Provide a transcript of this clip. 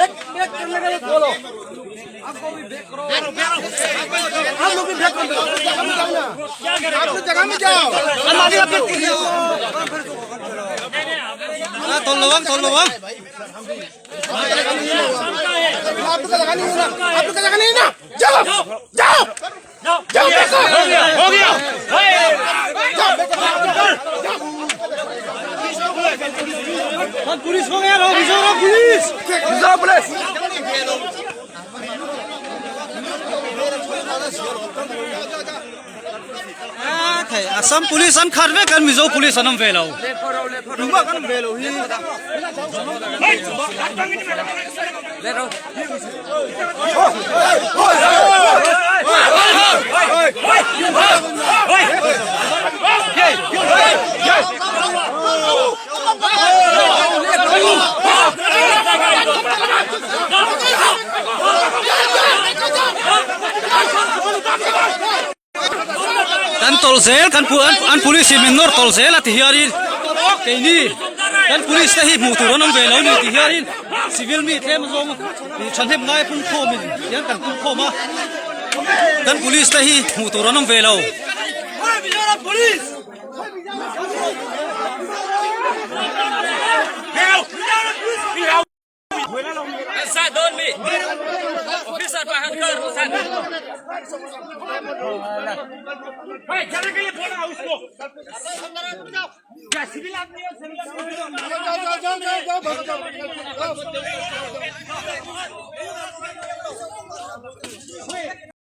Back back करने का ये बोलो। आपको भी बैक करो, आप लोग भी बैक करो। आप लोग जगह में जाओ। Tol lo ang, tol lo ang. आप लोग का जगह नहीं है ना, आप लोग का जगह नहीं है ना। जाओ जाओ जाओ, बैक करो। हो गया, हो गया। जाओ, बैक करो। Police ko ngayon, Mizoram police! Mizoram police. Assam police an khat vek, kan Mizo police an awm ve lo. Tumah kan awm ve lo hi. Kan tawlh zel, kan an police in min nawr tawlh zel a ti hianin keini kan police te hi hmuh tur an awm ve lo ni ti hianin civil mi tlem zawng thahnem ngai pungkhawm in hian kan pungkhawm a, kan police te hi hmuh tur an awm ve lo. जाओ जाओ जाओ जाओ जाओ।